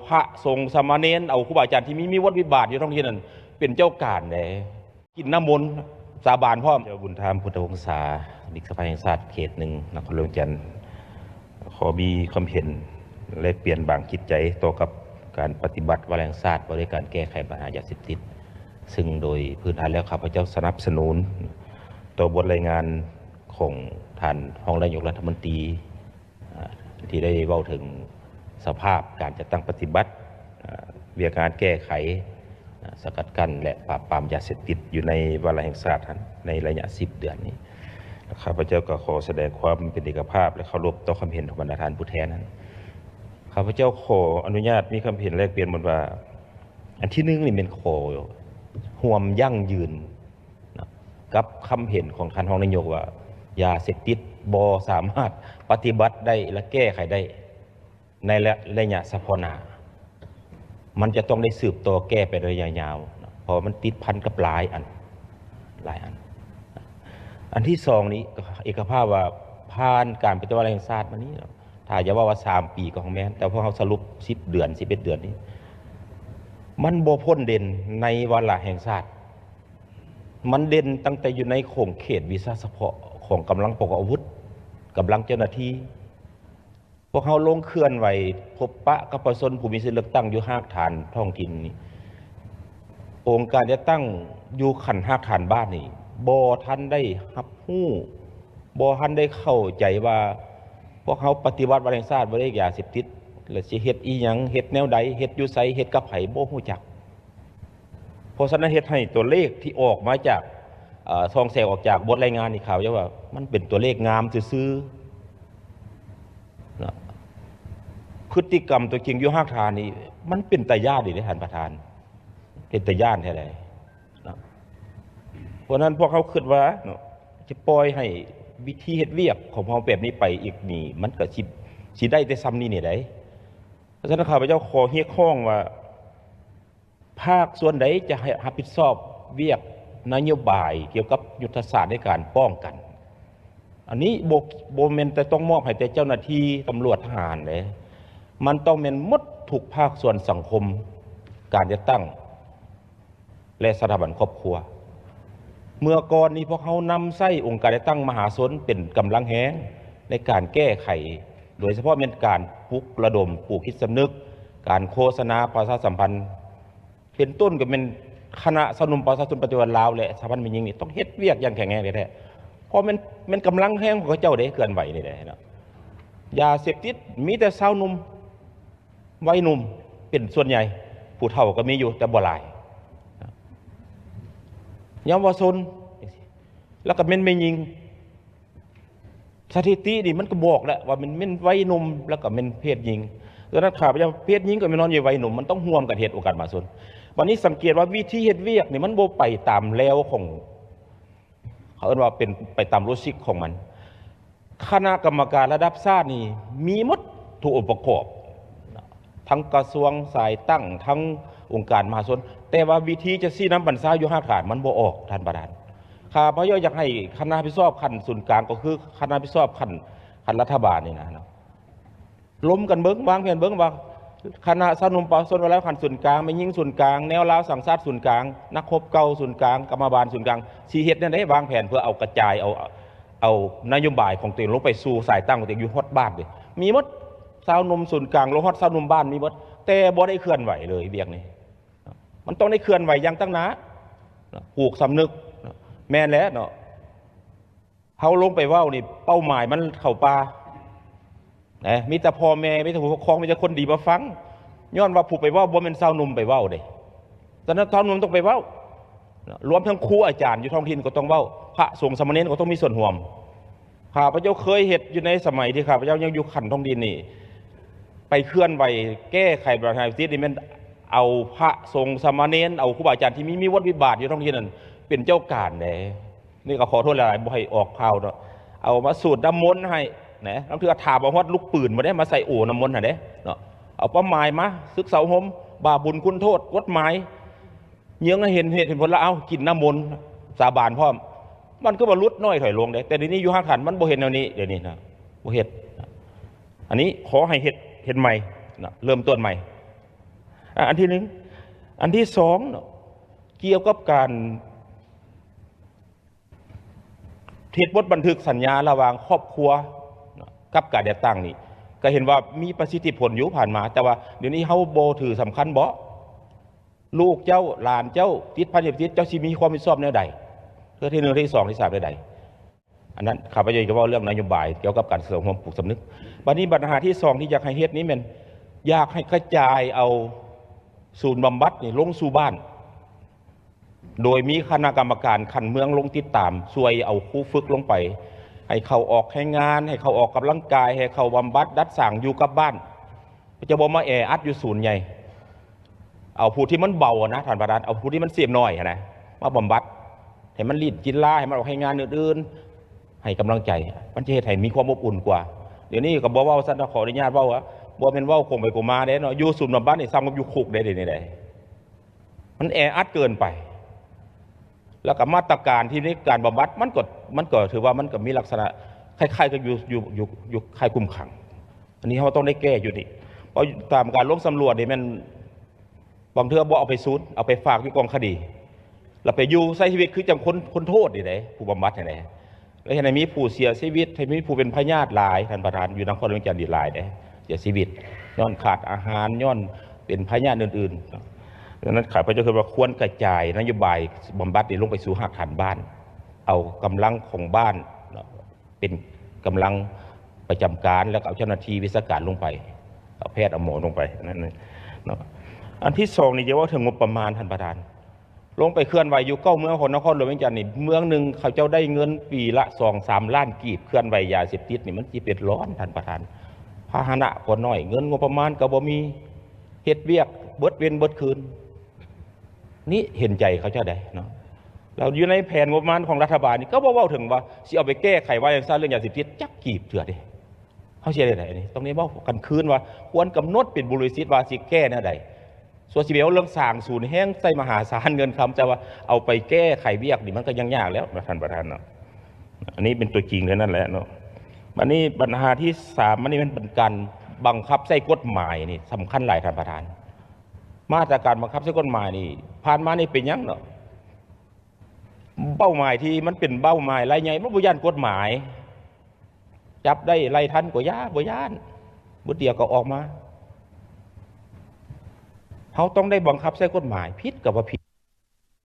ພະສົງສາມະເນນ ເອົາຄູບາອາຈານທີ່ມີ ມີບົດມີບາດຢູ່ທ້ອງຖິ່ນນັ້ນເປັນເຈົ້າການເດ້ ກິນນ້ຳມົນ ສາບານພ້ອມ. ເຈົ້າບຸນທາມ ພຸດທະວົງສາ ເອກສະພາແຫ່ງຊາດເຂດໜຶ່ງ ນະຄອນຫຼວງວຽງຈັນ ຂໍມີຄວາມເຫັນແລກປ່ຽນບາງຈິດໃຈຕໍ່ກັບການປະຕິບັດວາລະແຫ່ງຊາດ ວ່າດ້ວຍການແກ້ໄຂບັນຫາຢາເສບຕິດ ຊຶ່ງໂດຍພື້ນຖານແລ້ວ ຂ້າພະເຈົ້າສະໜັບສະໜູນຕໍ່ບົດລາຍງານຂອງທ່ານຮອງນາຍົກລັດຖະມົນຕີ ອາ ທີ່ໄດ້ເວົ້າເຖິງສະພາບການຈັດຕັ້ງປະຕິບັດ ອາ ວຽກງານແກ້ໄຂ ອາ ສະກັດກັ້ນ ແລະ ປາບປາມຢາເສບຕິດຢູ່ໃນວາລະແຫ່ງຊາດ ໃນໄລຍະສິບເດືອນນີ້. ແລະ ຂ້າພະເຈົ້າກໍຂໍສະແດງຄວາມເປັນເອກະພາບ ແລະ ເຄົາລົບຕໍ່ຄວາມເຫັນຂອງບັນດາທ່ານຜູ້ແທນນັ້ນ. ຂ້າພະເຈົ້າຂໍອະນຸຍາດມີຄຳເຫັນແລກປ່ຽນໝົດວ່າ ອັນທີໜຶ່ງນີ້ແມ່ນຂໍ້ຮ່ວມຢັ້ງຢືນນະ ກັບຄຳເຫັນຂອງທ່ານຮອງນາຍົກວ່າ ຢາເສບຕິດບໍ່ສາມາດປະຕິບັດໄດ້ ແລະ ແກ້ໄຂໄດ້ໃນໄລ ໄລຍະສະເພາະໜ້າ. ມັນຈະຕ້ອງໄດ້ສືບຕໍ່ແກ້ໄປໄລຍະຍາວນະ ເພາະວ່າມັນຕິດພັນກັບຫຼາຍອັນ ຫຼາຍອັນ. ອັນທີສອງນີ້ ເອກະພາບວ່າຜ່ານການປະຕິບັດວາລະແຫ່ງຊາດມານີ້ເນາະ ຖ້າຈະເວົ້າວ່າສາມປີກໍບໍ່ແມ່ນ ແຕ່ພວກເຮົາສະຫຼຸບສິບເດືອນ ສິບເອັດເດືອນນີ້ ມັນບໍ່ພົ້ນເດັ່ນໃນວາລະແຫ່ງຊາດ. ມັນເດັ່ນຕັ້ງແຕ່ຢູ່ໃນຂົງເຂດວິຊາສະເພາະຂອງກຳລັງປະກອບອາວຸດ, ກຳລັງເຈົ້າໜ້າທີ່. ພວກເຮົາລົງເຄື່ອນໄຫວພົບປະກັບປະຊາຊົນຜູ້ມີສິດເລືອກຕັ້ງຢູ່ຮາກຖານທ້ອງຖິ່ນນີ້. ອົງການຈັດຕັ້ງຢູ່ຂັ້ນຮາກຖານບ້ານນີ້ ບໍ່ທັນໄດ້ຮັບຮູ້, ບໍ່ທັນໄດ້ເຂົ້າໃຈວ່າ ພວກເຮົາປະຕິບັດວາລະແຫ່ງຊາດວ່າດ້ວຍຢາເສບຕິດ ແລະ ຊິເຮັດອີ່ຫຍັງ, ເຮັດແນວໃດ, ເຮັດຢູ່ໃສ, ເຮັດກັບໃຜ, ບໍ່ຮູ້ຈັກ. ເພາະສະນັ້ນເຮັດໃຫ້ຕົວເລກທີ່ອອກມາຈາກ ເອີ ສ່ອງແສງອອກຈາກບົດລາຍງານນີ້ ຂ້າພະເຈົ້າວ່າມັນເປັນຕົວເລກງາມຊື່ໆ ເນາະ. ພຶດຕິກຳຕົວຈິງຢູ່ຮາກຖານນີ້ ມັນເປັນຕາຢ້ານອີ່ຫຼີເດ້ທ່ານປະທານ, ເປັນຕາຢ້ານແທ້ໃດເນາະ. ເພາະນັ້ນພວກເຮົາຄິດວ່າເນາະ ຈະປ່ອຍໃຫ້ວິທີເຮັດວຽກຂອງເຮົາແບບນີ້ໄປອີກນີ້ ມັນກໍຊິ ຊິໄດ້ແຕ່ຊ່ຳນີ້ນີ້ໃດ໋. ເພາະສະນັ້ນ ຂ້າພະເຈົ້າຂໍຮຽກຮ້ອງວ່າ ພາກສ່ວນໃດຈະໃຫ້ຮັບຜິດຊອບວຽກນະໂຍບາຍກ່ຽວກັບຍຸດທະສາດໃນການປ້ອງກັນ? ອັນນີ້ບໍ່ ບໍ່ແມ່ນແຕ່ຕ້ອງມອບໃຫ້ແຕ່ເຈົ້າໜ້າທີ່ຕຳຫຼວດທະຫານເດ້, ມັນຕ້ອງແມ່ນໝົດທຸກພາກສ່ວນສັງຄົມ, ການຈັດຕັ້ງ ແລະ ສະຖາບັນຄອບຄົວ. ເມື່ອກ່ອນນີ້ພວກເຮົານຳໃຊ້ອົງການຈັດຕັ້ງມະຫາຊົນເປັນກຳລັງແຮງໃນການແກ້ໄຂ, ໂດຍສະເພາະແມ່ນການປຸກລະດົມປູກຈິດສຳນຶກ, ການໂຄສະນາປະຊາສຳພັນ ເປັນຕົ້ນກໍແມ່ນຄະນະຊາວໜຸ່ມປະຊາຊົນປະຕິວັດລາວ ແລະ ສະຫະພັນແມ່ຍິງນີ້ຕ້ອງເຮັດວຽກຢ່າງແຂງແຮງແທ້ໆ ເພາະແມ່ນ ແມ່ນກຳລັງແຮງຂອງເຂົາເຈົ້າເດ້ ເຄື່ອນໄຫວນີ້ແຫຼະເນາະ. ຢາເສບຕິດມີແຕ່ຊາວໜຸ່ມ ໄວໜຸ່ມເປັນສ່ວນໃຫຍ່, ຜູ້ເຖົ້າກໍມີຢູ່ແຕ່ບໍ່ຫຼາຍ, ເຍົາວະຊົນ ແລ້ວກໍແມ່ນແມ່ຍິງ. ສະຖິຕິນີ້ມັນກໍບອກແລ້ວວ່າມັນແມ່ນໄວໜຸ່ມ ແລ້ວກໍແມ່ນເພດຍິງ. ສະນັ້ນ ຂ້າພະເຈົ້າ ເພດຍິງກໍແມ່ນນອນຢູ່ໄວໜຸ່ມ, ມັນຕ້ອງຮ່ວມກັນເຮັດອົງການມະຫາຊົນ. ບັດນີ້ສັງເກດວ່າວິທີເຮັດວຽກນີ້ມັນບໍ່ໄປຕາມແລວຂອງ ເຂົາເອີ້ນວ່າເປັນໄປຕາມໂລຈິກຂອງມັນ. ຄະນະກຳມະການລະດັບຊາດນີ້ມີໝົດທຸກອົງປະກອບ, ທັງກະຊວງສາຍຕັ້ງ, ທັງອົງການມະຫາຊົນ, ແຕ່ວ່າວິທີຈະຊີ້ນຳບັນຊາຢູ່ຮາກຖານມັນບໍ່ອອກ, ທ່ານປະທານ. ຂ້າພະເຈົ້າຢາກໃຫ້ຄະນະຮັບຜິດຊອບຂັ້ນສູນກາງ, ກໍຄືຄະນະຮັບຜິດຊອບຂັ້ນ, ຂັ້ນລັດຖະບານນີ້ນະ, ລົມກັນເບິ່ງ, ວາງແຜນເບິ່ງວ່າ ຄະນະຊາວໜຸ່ມປະຊາຊົນລາວຂັ້ນສູນກາງ, ແມ່ຍິງສູນກາງ, ແນວລາວສ້າງຊາດສູນກາງ, ນັກຮົບເກົ່າສູນກາງ, ກຳມະບານສູນກາງ ຊິເຮັດແນວໃດ ວາງແຜນເພື່ອເອົາກະຈາຍ ເອົາ ເອົານະໂຍບາຍຂອງຕົວເອງລົງໄປສູ່ສາຍຕັ້ງຂອງຕົວເອງຢູ່ຮອດບ້ານເດ້. ມີໝົດ, ຊາວໜຸ່ມສູນກາງ ລົງຮອດຊາວໜຸ່ມບ້ານມີໝົດ, ແຕ່ບໍ່ໄດ້ເຄື່ອນໄຫວເລີຍວຽກນີ້. ມັນຕ້ອງໄດ້ເຄື່ອນໄຫວຢ່າງຕັ້ງໜ້າ, ນະ, ປູກສຳນຶກ, ນະ, ແມ່ນແຫຼະເນາະ. ເຮົາລົງໄປເວົ້ານີ້ ເປົ້າໝາຍມັນເຂົ້າປ່າ, ນະ, ມີແຕ່ພໍ່ແມ່, ມີແຕ່ຜູ້ປົກຄອງ, ມີແຕ່ຄົນດີມາຟັງ, ຍ້ອນວ່າຜູ້ໄປເວົ້າບໍ່ແມ່ນຊາວໜຸ່ມໄປເວົ້າເດ້. ສະນັ້ນຊາວໜຸ່ມຕ້ອງໄປເວົ້າ, ນະ, ລວມທັງຄູອາຈານຢູ່ທ້ອງຖິ່ນກໍຕ້ອງເວົ້າ, ພະສົງສາມະເນນກໍຕ້ອງມີສ່ວນຮ່ວມ. ຂ້າພະເຈົ້າເຄີຍເຮັດຢູ່ໃນສະໄໝທີ່ຂ້າພະເຈົ້າຍັງຢູ່ຂັ້ນທ້ອງຖິ່ນນີ້, ໄປເຄື່ອນໄຫວແກ້ໄຂບັນຫາຢາເສບຕິດນີ້ ແມ່ນເອົາພະສົງສາມະເນນ, ເອົາຄູບາອາຈານທີ່ມີ ມີບົດມີບາດຢູ່ທ້ອງຖິ່ນນັ້ນເປັນເຈົ້າການເດ້. ນີ້ກໍຂໍໂທດຫຼາຍໆ ບໍ່ໃຫ້ອອກຂ່າວເນາະ, ເອົາມາສູດນ້ຳມົນໃຫ້ນະ, ລາງເທື່ອຖາມເອົາຮອດລູກປືນບໍ່ໄດ້ມາໃສ່ໂອນ້ຳມົນຫັ້ນເດ້ເນາະ, ເອົາເປົ້າໝາຍມາ, ສຶກສາອົບຮົມ, ບາບບຸນຄຸນໂທດ, ກົດໝາຍ, ເຍືອງໃຫ້ເຫັນເຫດເຫັນຜົນ ແລ້ວເອົາກິນນ້ຳມົນ, ສາບານພ້ອມ, ມັນຄືວ່າຫຼຸດນ້ອຍຖອຍລົງເດ້. ແຕ່ດຽວນີ້ຢູ່ຮາກຖານມັນບໍ່ເຮັດແນວນີ້, ດຽວນີ້ນະ ບໍ່ເຮັດ. ອັນນີ້ຂໍໃຫ້ເຮັດ, ເຮັດໃໝ່ນະ, ເລີ່ມຕົ້ນໃໝ່. ອັນທີໜຶ່ງ. ອັນທີສອງເນາະ ກ່ຽວກັບການເຮັດບົດບັນທຶກສັນຍາລະຫວ່າງຄອບຄົວກັບການຈັດຕັ້ງນີ້ ກໍເຫັນວ່າມີປະສິດທິຜົນຢູ່ຜ່ານມາ, ແຕ່ວ່າດຽວນີ້ເຮົາບໍ່ຖືສຳຄັນບໍ? ລູກເຈົ້າ ຫຼານເຈົ້າ ຕິດພັນຢາເສບຕິດ ເຈົ້າຊິມີຄວາມຮັບຜິດຊອບແນວໃດ? ເທື່ອທີໜຶ່ງ ທີສອງ ທີສາມ ແນວໃດ? ອັນນັ້ນ ຂ້າພະເຈົ້າຈະເວົ້າເລື່ອງນະໂຍບາຍກ່ຽວກັບການສ້າງຄວາມປຶກສຳນຶກ. ບັດນີ້ບັນຫາທີສອງທີ່ຢາກໃຫ້ເຮັດນີ້ແມ່ນ ຢາກໃຫ້ກະຈາຍເອົາສູນບຳບັດນີ້ລົງສູ່ບ້ານ ໂດຍມີຄະນະກຳມະການຂັ້ນເມືອງລົງຕິດຕາມ ຊ່ວຍເອົາຄູຝຶກລົງໄປ ໃຫ້ເຂົ້າອອກແຮງງານ ໃຫ້ເຂົ້າອອກກຳລັງກາຍ ໃຫ້ເຂົ້າບຳບັດດັດສ້າງຢູ່ກັບບ້ານ ຈະບໍ່ມາແອອັດຢູ່ສູນໃຫຍ່. ເອົາຜູ້ທີ່ມັນເບົານະທ່ານປະທານ ເອົາຜູ້ທີ່ມັນເສບໜ້ອຍຫັ້ນນະ ມາບຳບັດ ໃຫ້ມັນຫຼິ້ນກິນລາ ໃຫ້ມັນອອກແຮງງານອື່ນໆ ໃຫ້ກຳລັງໃຈ ມັນຈະເຮັດໃຫ້ມີຄວາມອົບອຸ່ນກວ່າ. ດຽວນີ້ກໍບໍ່ເວົ້າຊັ້ນ ຂໍອະນຸຍາດເວົ້າວ່າ ບໍ່ແມ່ນເວົ້າກົງໄປກົງມາເດ້ເນາະ ຢູ່ສູນບຳບັດນີ້ສ່ຳກັບຢູ່ຄຸກເດ້ ດຽວນີ້ເດ້ ມັນແອອັດເກີນໄປ. ແລ້ວກໍມາດຕະການທີ່ໃນການບຳບັດ ມັນກໍ ມັນກໍຖືວ່າມັນກໍມີລັກສະນະຄ້າຍໆກັບຢູ່ ຢູ່ ຢູ່ ຢູ່ຄ້າຍຄຸມຂັງ. ອັນນີ້ເຮົາຕ້ອງໄດ້ແກ້ຢູ່ນີ້ ເພາະຕາມການລົງສຳຫຼວດນີ້ແມ່ນ ບາງເທື່ອບໍ່ເອົາໄປສູນ ເອົາໄປຝາກຢູ່ກອງຄະດີ ແລ້ວໄປຢູ່ໃຊ້ຊີວິດຄືຈັ່ງຄົນ ຄົນໂທດນີ້ເດ້ ຜູ້ບຳບັດນີ້ເດ້ ແລ້ວເຮັດໃຫ້ມີຜູ້ເສຍຊີວິດ ໃຫ້ມີຜູ້ເປັນພະຍາດຫຼາຍ ທ່ານປະທານ ຢູ່ນະຄອນຫຼວງວຽງຈັນນີ້ຫຼາຍເດ້ ເສຍຊີວິດຍ້ອນຂາດອາຫານ ຍ້ອນເປັນພະຍາດອື່ນໆ. ດັ່ງນັ້ນ ຂ້າພະເຈົ້າຄິດວ່າຄວນກະຈາຍນະໂຍບາຍບຳບັດນີ້ລົງໄປສູ່ຮາກຖານບ້ານ ເອົາກຳລັງຂອງບ້ານເນາະ ເປັນກຳລັງປະຈຳການ ແລ້ວກໍເອົາເຈົ້າໜ້າທີ່ວິຊາການລົງໄປ ເອົາແພດເອົາໝໍລົງໄປ ນັ້ນເນາະ. ອັນທີສອງນີ້ຈະເວົ້າເຖິງງົບປະມານ ທ່ານປະທານ ລົງໄປເຄື່ອນໄຫວຢູ່ເກົ້າເມືອງຂອງນະຄອນຫຼວງວຽງຈັນນີ້ ເມືອງໜຶ່ງເຂົາເຈົ້າໄດ້ເງິນປີລະສອງສາມລ້ານກີບ ເຄື່ອນໄຫວຢາເສບຕິດນີ້ມັນຊິເປັນລ້ອນ ທ່ານປະທານ ພາຫະນະກໍໜ້ອຍ ເງິນງົບປະມານກໍບໍ່ມີ ເຮັດວຽກເບິດເວັນເບິດຄືນ ນີ້ເຫັນໃຈເຂົາເຈົ້າໃດເນາະ. ແລ້ວຢູ່ໃນແຜນງົບປະມານຂອງລັດຖະບານນີ້ ກໍບໍ່ເວົ້າເຖິງວ່າຊິເອົາໄປແກ້ໄຂວ່າຈັ່ງຊັ້ນເລື່ອງຢາເສບຕິດຈັກກີບເທື່ອເດ້. ເຮົາຊິເຮັດແນວໃດ? ອັນນີ້ຕ້ອງໄດ້ເວົ້າກັນຄືນວ່າ ຄວນກຳນົດເປັນບູລິສິດວ່າຊິແກ້ແນວໃດ. ສ່ວນຊິໄປເວົ້າເລື່ອງສ້າງສູນແຮງໃສ່ມະຫາສານເງິນຄຳ ແຕ່ວ່າເອົາໄປແກ້ໄຂວຽກນີ້ມັນກໍຍັງຍາກແລ້ວເນາະ ທ່ານປະທານເນາະ. ອັນນີ້ເປັນຕົວຈິງເທົ່ານັ້ນແຫຼະເນາະ. ບັດນີ້ບັນຫາທີສາມ ອັນນີ້ແມ່ນເປັນການບັງຄັບໃຊ້ກົດໝາຍ ນີ້ສຳຄັນຫຼາຍ ທ່ານປະທານ. ມາດຕະການບັງຄັບໃຊ້ກົດໝາຍນີ້ ຜ່ານມານີ້ເປັນຫຍັງເນາະ? ເປົ້າໝາຍທີ່ມັນເປັນເປົ້າໝາຍລາຍໃຫຍ່ ມັນບໍ່ຢ້ານກົດໝາຍ ຈັບໄດ້ໄລ່ທັນກໍຢ່າ ບໍ່ຢ້ານ ບຶດດຽວກໍອອກມາ. ເຮົາຕ້ອງໄດ້ບັງຄັບໃຊ້ກົດໝາຍ ຜິດກໍວ່າຜິດ